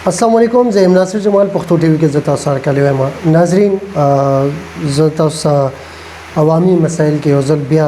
السلام علیکم، زه یم ناصر جمال، پښتو ټي وي کې زه تاسو سره کلی وایم. ناظرین، زه تاسو سره عوامي مسایل کې یو ځل بیا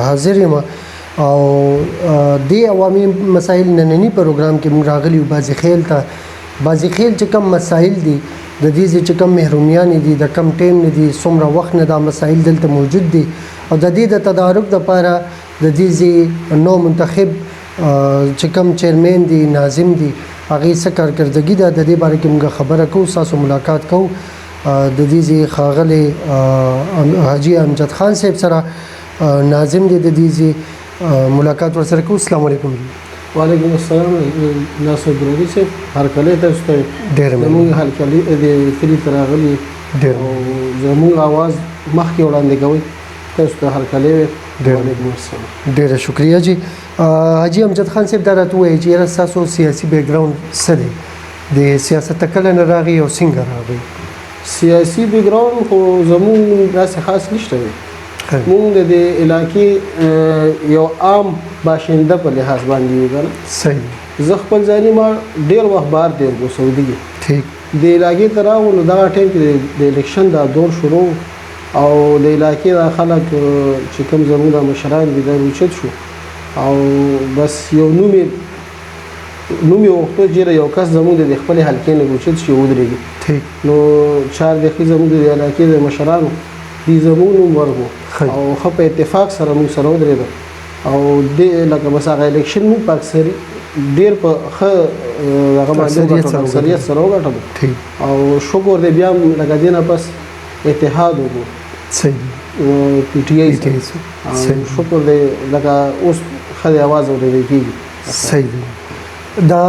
حاضر یم او دې عوامي مسایل ننني پروګرام کې موږ راغلي یو بازي خیل ته. بازي خیل چې کوم مسایل دي، د دې ځای چې کوم محرومیان دي، د کم ټایم نه دي، څومره وخت نه دا مسایل دلته موجود دي او د دې د تدارک لپاره د دې ځای نو منتخب چې کوم چیرمن دي، ناظم دي، هغې څه کارکردګي ده، د دې باره کې موږ خبره کوو، ستاسو ملاقات کوو د دې ځای ښاغلی حاجي امجد خان صاحب سره، ناظم دی د دې ځای، ملاقات ورسره کوو. السلام علیکم. وعلیکم السلام ناصر دراني صاحب، هرکلی تاسو ته. ډېره زموږ هرکلی د کلي ته راغلي ډېر او زموږ اواز مخکې وړاندې کوئ، تاسو ته هرکلی وي. ډېر وعلیکم السلام. ډېره شکریه جی. حاجي امجد خان صاحب، دا راته ووایئ چې یاره ستاسو سیاسي background څه دی، د سیاست ته کله نه راغی او څنګه راغی؟ سیاسي background خو زموږ داسې خاص نشته دی. مونږ د دې علاقې یو عام باشنده په لحاظ باندې یو کنه. زه خپل ځاني ما ډېر وخت بهر تېر کړو، سعودي کې. د علاقې ته راغلو نو دغه ټایم کې د الیکشن دا دور شروع او د علاقې دا خلک چې کوم زموږ د مشران دي، دا اوچت شو او بس یو نوم یې غوښتو چې یو کس زموږ د خپلې حلقې نه اوچت شي، ودرېږي. نو چار د ښي زموږ د علاقې د مشرانو دي زموږ نوم ورکړو او ښه په اتفاق سره موږ سره ودرېدل او دې لکه بس هغه الیکشن موږ په اکثري ډېر په ښه هغه باندې اکثریت وګټلو، سره. اکثریت سره وګټلو. او شکر دی بیا هم لکه دې نه پس اتحاد وکړو پي ټي آی. پی ټي آی. شکر دی لکه اوس ښه دی، اواز اورېدل کېږي. صحیح دی. دا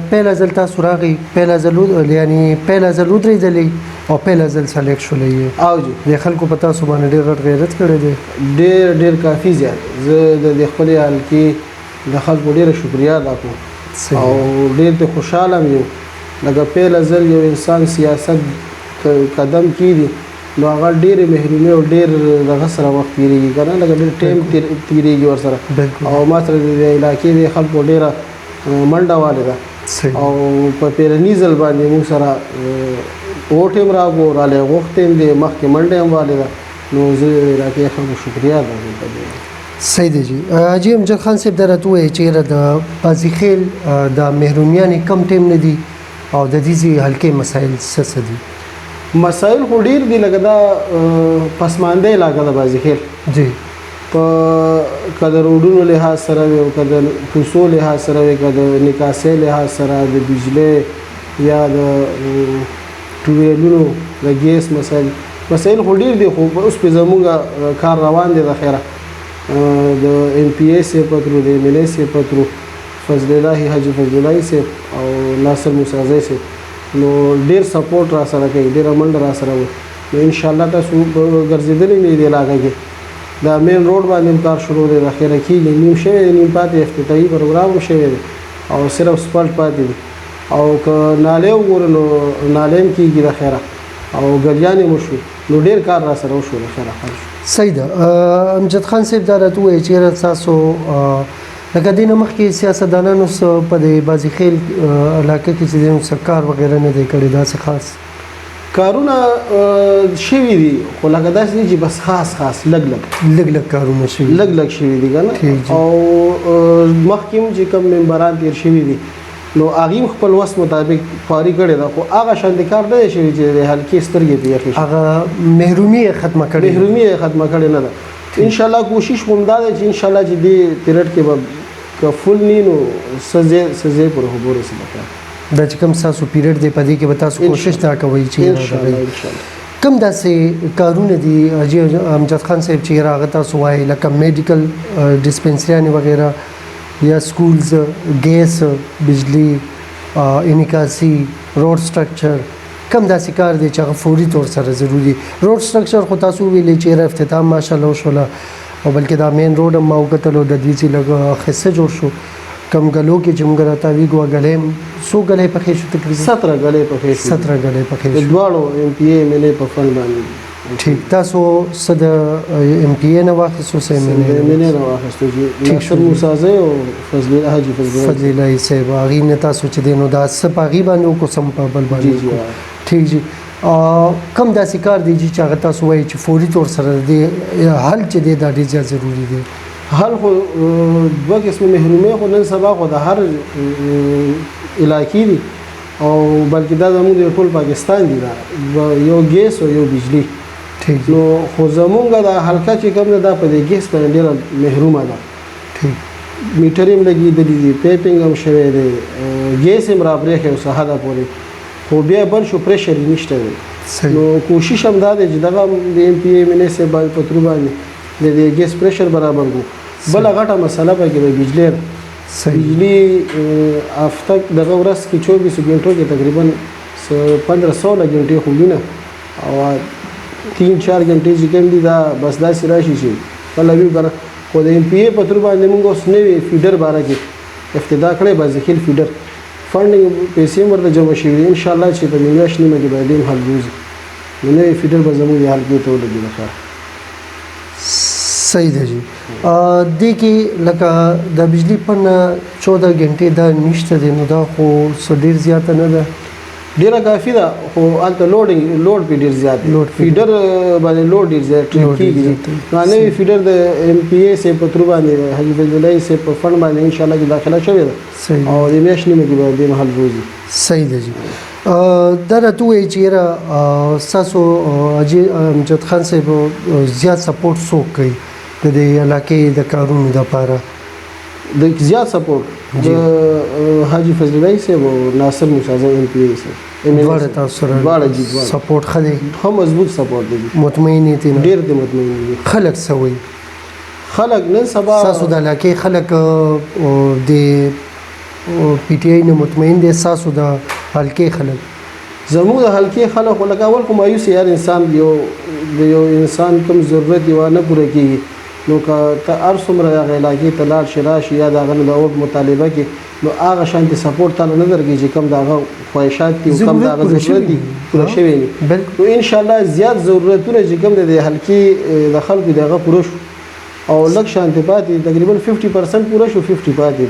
پهلا ځل تاسو راغی، پهلا ځل یعنی پهلا ځل ودرېدلې او پهلا ځل select شولې یې؟ او جی. د خلکو په تاسو باندې ډېر غټ غیرت کړی دی. ډېر ډېر کافي زیات. زه د دې خپلې حلقې د خلکو ډېره شکریه ادا کوم او ډېر ته خوشحاله هم یو. لکه پهلا ځل یو انسان سیاست ته قدم کیږي نو هغه ډېرې محرومي او ډېر دغه سره وخت تېرېږي که نه، لکه ډېر ټایم تېرېږي ورسره. او ما سره د دې علاقې د خلکو ډېره منډه والې ده او په پیرني ځل باندې موږ سره ووټ هم راکړو، راله غوښتې هم دی، مخکې منډه هم والې ده، نو زه د علاقې خلکو شکریه ادا کوم په دې. صحیح دی جی. حاجي امجد خان صاحب، دا راته ووایئ چې یاره د بازي خیل د محرومیانې کم ټایم نه دي او د دې ځای حلقې مسایل څه څه دي؟ مسایل خو ډېر دي. لکه دا پسمانده علاقه ده بازي خیل. په که د روډونو لحاظ سره وي او که د کوڅو لحاظ سره وي، که د نکاسۍ لحاظ سره، د بجلۍ یا د ټویلونو، د ګیس مسایل خو ډېر دي. خو اوس پې زموږ کار روان دی د خیره، د ایم پي ای صاحب په ترو، د ایم ایل ای صاحب په ترو، فضل الله حاجي فضل الله صاحب او ناصر موسازی صاحب، نو ډېر support را سره کوي، ډېره منډه را سره وي. نو انشاءالله تاسو ګرځېدلي مې دې علاقه کې دا main road باندې هم کار شروع دی، د خیره کېږي، نیم شوی دی، نیم پاتې، افتتاحي پروګرام هم شوی دی او صرف سپلټ پاتې دی. او که نالې وګورو نو نالې هم کېږي د خیره او ګلیانې هم وشوې، نو ډېر کار را سره وشو د خیره خیر شو. صحیح ده. امجد خان صاحب، دا راته ووایئ چې یاره تاسو لکه دې نه مخکې سیاستدانانو څه په دې بازي خیل علاقه کې چې دی نو څه کار وغیره نه دی کړی داسې خاص؟ کارونه شوي دي خو لکه داسې دي چې بس خاص خاص لږ لږ. لږ لږ کارونه شوي. لږ لږ شوي دي که نه. ٹھیک جی. او مخکې هم چې کوم ممبران تېر شوي دي نو هغې هم خپل وس مطابق خواري کړې ده، خو هغه شان د کار نه دی شوی چې د حلقې سترګې پرې یخې شي. هغه محرومي یې ختمه کړې. محرومي یې ختمه کړې نه ده. انشاءالله کوشش خو همدا دی چې انشاءالله چې دې پیریډ کې به که فل نه نو څه ځای پورې خو به ورسېده کار. دا چې کوم ستاسو پیریډ دی په دې کې به تاسو کوشش دا کوئ چې انشاءالله. کوم داسې کارونه دي حاجي امجد خان صاحب چې هغه تاسو وایئ، لکه میډیکل ډسپنسریانې وغیره یا schools، ګیس، بجلی، انعکاسي، road structure، کوم داسې کار دی چې هغه فوري طور سره ضروري؟ road structure خو تاسو وویلې چې یاره افتتاح ماشاءالله وشوله او بلکې دا main road هم ما وکتلو، د دې چې لږ ښایسته جوړ شو. کم ګلو کې چې موږ راتاویږو ګلې هم څو ګلې پخې شو تقریبا؟ 17 ګلې پخې شو. 17 ګلې پخې شو. د دواړو ایم پي ای ایم ایل ای په فنډ باندې. ټھیک، تاسو څه د ایم پی ای نه واخیستو، څه ایم این ایم این نه واخیستو جی، ناصر موسی زی او فضل حاجي فضل فضل الله صاحب هغې نه تاسو چې دی نو دا څه په هغې باندې وکړو، څه په بل باندې؟ جی جی. ټھیک جی. کم داسې کار دی چې هغه تاسو وایي چې فوري طور سره د دې حل چې دی دا ډېر زیات ضروري دی؟ حل خو دوه قسمه محرومۍ خو نن سبا خو د هر علاقې دي، او بلکې دا زموږ د ټول پاکستان دي، دا یو ګیس او یو بجلی. ټھیک. نو خو زمونږ د حلقه چې کوم ده دا په دې ګیس باندې ډېره محرومه ده. ټھیک. میټر هم لګېدلي دي، پیپینګ هم شوی دی، ګیس هم راپرېښی اوس حده پورې، خو بیا بل شو پریشر یې نشته دی. نو کوشش هم دا دی چې دغه د ایم پي ایم این ایس باندې په ترو باندې د دې ګیس پریشر برابر کړو. بله غټه مسله پکې د بجلی ده. بجلی هفته دغه ورځ کې 24 ګنټو کې تقریبا 15-16 ګنټې خو وي نه، او 3-4 ګنټې چې کوم دي دا بس داسې راشي چې کله وي که نه. خو د ایم پي ای په ترو باندې موږ اوس نوې فیډر باره کې افتتاح کړی، بازخیل فیډر فنډینګ پیسې هم ورته جمع شوي دي، انشاءالله چې په دې میاشت نیمه کې به دې هم حل ووځي. نو نوې فیډر به زموږ دې حلقې ته ولګي د خیره. صحیح ده جی. دې کې لکه د بجلی په نه 14 ګنټې دا نشته دی، نو دا خو څه ډېر زیاته نه ده؟ ډېره کافي ده، خو هلته لوډ پې ډېر زیات دی. لوډ پې فیډر باندې لوډ ډېر زیات ټریپ لوډ ډېر کېږي. زیات دی. نو نوې فیډر د ایم پي ای صاحب په ترو باندې، حاجي فضل الله صاحب په فنډ باندې انشاءالله چې داخله شوې ده. او د میاشت نیمه کې به دې محل روزي. صحیح ده جی. دا راته ووایئ چې یاره ستاسو حاجي امجد خان صاحب زیات سپورټ څوک کوي د دې علاقې د کارونو دپاره؟ د زیات سپورټ د حاجي فضل الله صاحب او ناصر موسی زی ایم پي ای صاحب. ایم این دواړه صاحب. تاسو سره دواړه جی، دواړه. سپورټ ښه دی؟ ښه مضبوط سپورټ دی جی. مطمئن یې دی نه؟ ډېر دی مطمئن دی. خلک څه وایي؟ خلک نن سبا ستاسو د علاقې خلک د پي ټي آی نه مطمئن دی؟ ستاسو د حلقې خلک؟ زموږ د حلقې خلک خو لکه اول خو مایوس هر انسان د یو انسان کوم ضرورت یې نه پوره کېږي، نو که ته هر څومره هغه علاقې ته لاړ شې راشي یا د هغه نه د ووټ مطالبه کې، نو هغه شانتې سپورټ تا له نه درکوي چې کوم د هغه خواهشات دي او کوم د هغه ضرورت پوره ضرورت شوي دي دي. پوره شوی نه. نو انشاءالله زیات ضرورتونه چې کوم د دې حلقې د خلکو د هغه پوره شو، او لږ شانتې پاتې دي، تقریباً 50% پوره شو، 50 پاتې دي.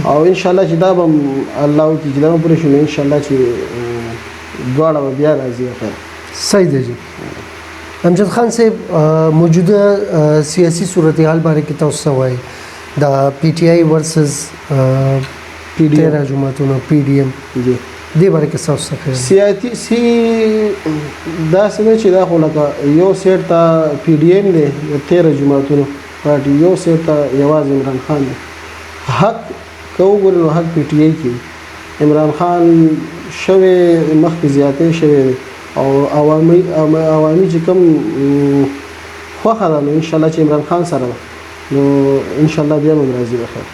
او انشاءالله چې دا به هم الله وکړي چې دا به پوره شي، نو انشاءالله چې دواړه به بیا راځي خیر. صحیح دی جی. امجد خان صاحب، موجوده سیاسي صورتحال باره کې تاسو څه وایئ؟ د پي ټي آی ورسز پی ډي ایم. 13 جماعتونو پي ډي ایم. جی. دې باره کې تاسو څه خیال؟ سیاسي داسې ده چې دا خو لکه یو سیټ ته پي ډي ایم دی د 13 جماعتونو پارټي، یو سیټ ته یوازې عمران خان دی. حق که وګورې نو حق پي ټي آی کې دی. عمران خان شوی مخکې زیاتې شوی دی، او عوامي چې کوم خوښه ده نو انشاءالله چې عمران خان سره ده، نو انشاءالله بیا به هم راځي بخیر.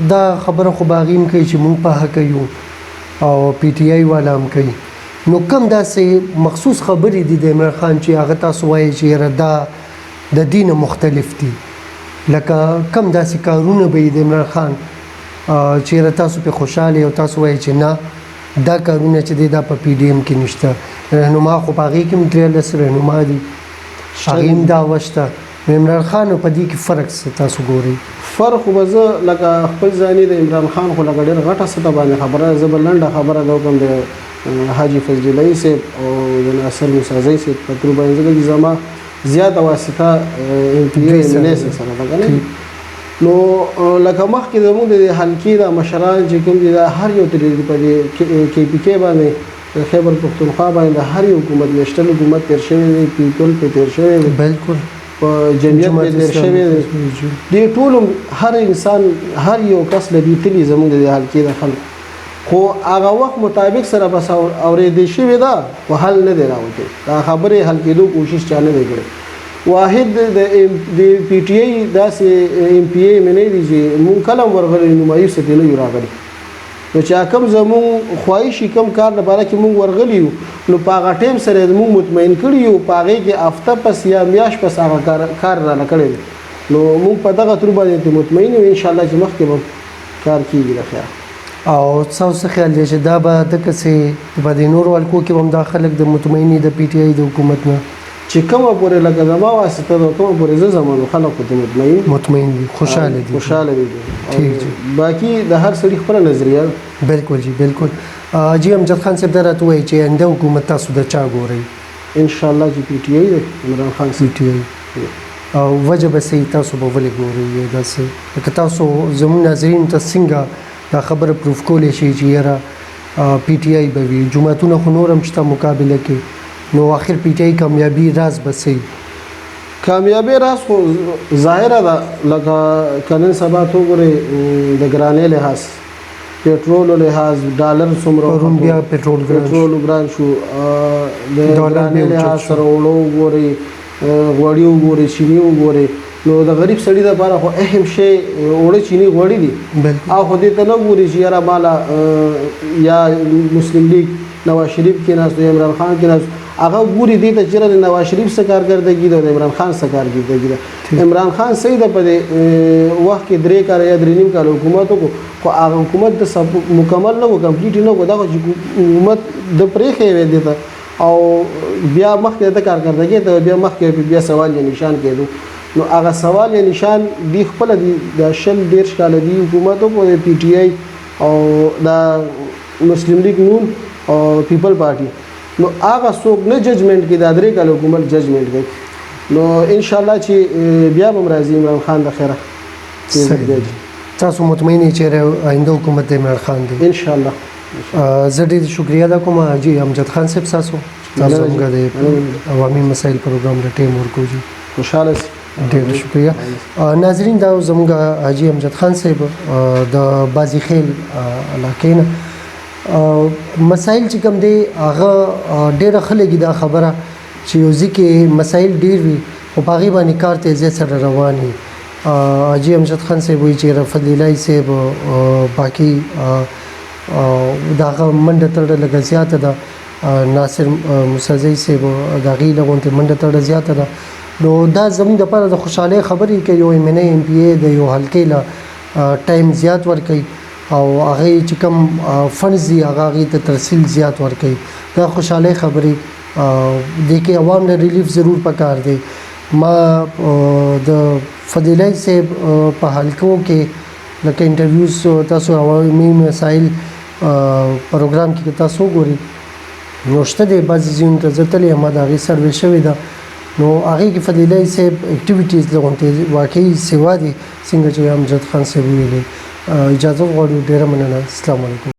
دا خبره خو به هغې هم کوي چې موږ په حقه یو او پي ټي آی والا هم کوي، نو کوم داسې مخصوص خبرې دي د عمران خان چې هغه تاسو وایئ چې یاره دا د دینه مختلف دي، لکه کوم داسې کارونه به یې د عمران خان، چې یاره تاسو پرې خوشحاله یئ او تاسو وایئ چې نه دا کارونه چې دی دا په پي ډي ایم کې نشته؟ رهنما خو په هغې کې هم 13 رهنما دي، هغې هم دعوه شته. نو عمران خان په دې کې فرق څه تاسو ګورئ؟ فرق خو به زه لکه خپل ځاني د عمران خان خو لکه ډېر غټه سطح باندې خبره ده، زه به لنډه خبره دا وکړم د حاجي فضل الله صاحب او د ناصر موسی زی صاحب په ترو باندې، ځکه چې زما زیاته واسطه ایم پي ای ایم این ایس سره ده که نه. نو لکه مخکې زموږ د دې حلقې دا مشران چې کوم دي دا هر یو ترې په دې کې پي کې باندې د خیبر پښتونخوا باندې د هر یو حکومت نېشنل حکومت تېر شوی دی، پیپل پرې تېر شوی دی، په جمعیت پرې جماعت تېر شوی دی. اسلامي. دې ټولو هر انسان هر یو کس له دې تلي زموږ د دې حلقې د خلکو، خو هغه وخت مطابق سره بس اورېدې شوې ده خو حل نه دی راوتی، دا خبرې حل کېدو کوشش چا نه دی کړی. واحد د پي ټي آی داسې ایم پي ای ایم این ای دی چې مونږ کله هم ورغلي نو مایوسه ترې نه یو راغلي، نو چې کوم زمونږ خواهش کوم کار لپاره چې مونږ ورغلي یو نو په هغه ټایم سره یې مونږ مطمئن کړي یو، په هغې کې هفته پس یا میاشت پس هغه کار رانه کړی دی، نو مونږ په دغه ترو باندې ترې مطمئن یو، انشاءالله چې مخکې به کار کېږي د خیره. او ستاسو څه خیال دی چې دا به دقسې په دې نورو حلقو کې به هم دا خلک د مطمئني د پي ټي آی د حکومت نه؟ چې کومه پورې لکه زما واسطه ده، کومه پورې زه ځم، نو خلک خو مطمئن مطمئن دي، خوشحاله دي. خوشحاله دي. ٹھیک جی. باقي د هر سړي خپله نظریه ده. بالکل جی، بالکل جی. امجد خان صاحب، دا راته ووایئ چې آینده حکومت تاسو د چا ګورئ؟ ان شاء الله چې پي ټي آی دی، عمران خان. پي ټي آی. او وجه به څه؟ تاسو به ولې ګورئ داسې؟ لکه تاسو زموږ ناظرین ته څنګه دا خبره پروف کولی شئ چې یاره پي ټي آی به وي؟ جماعتونه خو نور هم شته مقابله کې، نو آخر پي ټي آی کامیابي راز به څه؟ کامیابی راز خو ظاهره ده. لکه که نن سبا ته وګورئ، د ګرانۍ لحاظ، پیټرولو لحاظ، ډالر څومره پرون بیا پیټرول ګران شو. پیټرول ګران شو، د ګرانۍ لحاظ سره اوړه وګورئ، غوړي وګورئ، چیني وګورئ. نو د غریب سړي لپاره خو اهم شی اوړه، چیني، غوړي دي. او خو دې ته نه ګوري چې یاره ماله یا مسلم لیګ نواز شریف کې ناست، عمران خان کې ناست. هغه ګوري دې ته چې د نواز شریف څه کارکردګي ده، د عمران خان څه کارکردګي ده. عمران خان صحیح ده، په دې وخت کې 3 کاله یا 3.5 کاله حکومت وکړو، خو هغه حکومت د مکمل نه و، کمپلیټ نه و. دا خو چې حکومت د پرېښی وی دې ته او بیا مخکې د کارکردګي ته بیا مخکې بیا سوال یا نشان کېدو. نو هغه سوال یا نشان دی خپل دی د 20 30 کاله دی حکومت په پي ټي آی او د مسلم لیگ نون او پیپل پارټي، نو هغه څوک نه ججمنټ کې، دا 3 کاله حکومت ججمنټ کوي. نو ان شاء الله چې بیا به راځي عمران خان د خیره. تاسو مطمئن یې چې آینده حکومت د عمران خان دی؟ ان شاء الله. زه ډېر شکریه ادا کوم حاجي امجد خان صاحب تاسو، تاسو موږ د عوامي مسایل پروګرام له ټیم ورکو جی. خوشاله. ډېر شکریه. ناظرین، دا زموږ حاجي امجد خان صاحب د بازي خیل علاقې نه. مسایل چې کوم دی، هغه ډېره ښه لګي دا خبره چې یو ځای کې مسایل ډېر وي، خو په هغې باندې کار تیزۍ سره روان وي. حاجي امجد خان صاحب وایي چې فضل الهي صاحب باقي د هغه منډه تړه لږه زیاته ده، ناصر موسیزی صاحب د هغې له غونډې منډه تړه زیاته ده. نو دا زموږ دپاره د خوشحالۍ خبرې که یو ایم این ای، ایم پي ای د یو حلقې له ټایم زیات ورکوي او هغې چې کوم فنډز دي، هغه هغې ته ترسیل زیات ورکوي، دا خوشحالۍ خبرې. دې کې عوام له ریلیف ضرور پکار دی. ما د فضیلای صاحب په حلقو کې لکه انټرویوز تاسو عوامي مسایل پروګرام کې تاسو وګورئ، نو شته دی. بعضې ځایونو ته زه تللی یم، د هغې سروې شوې ده، نو هغې کې فضیلای صاحب اکټیویټیز لغونتې واقعي سیوا دي، څنګه چې امجد خان صاحب ویلي. اجازه غواړو، ډېره مننه، السلام علیکم.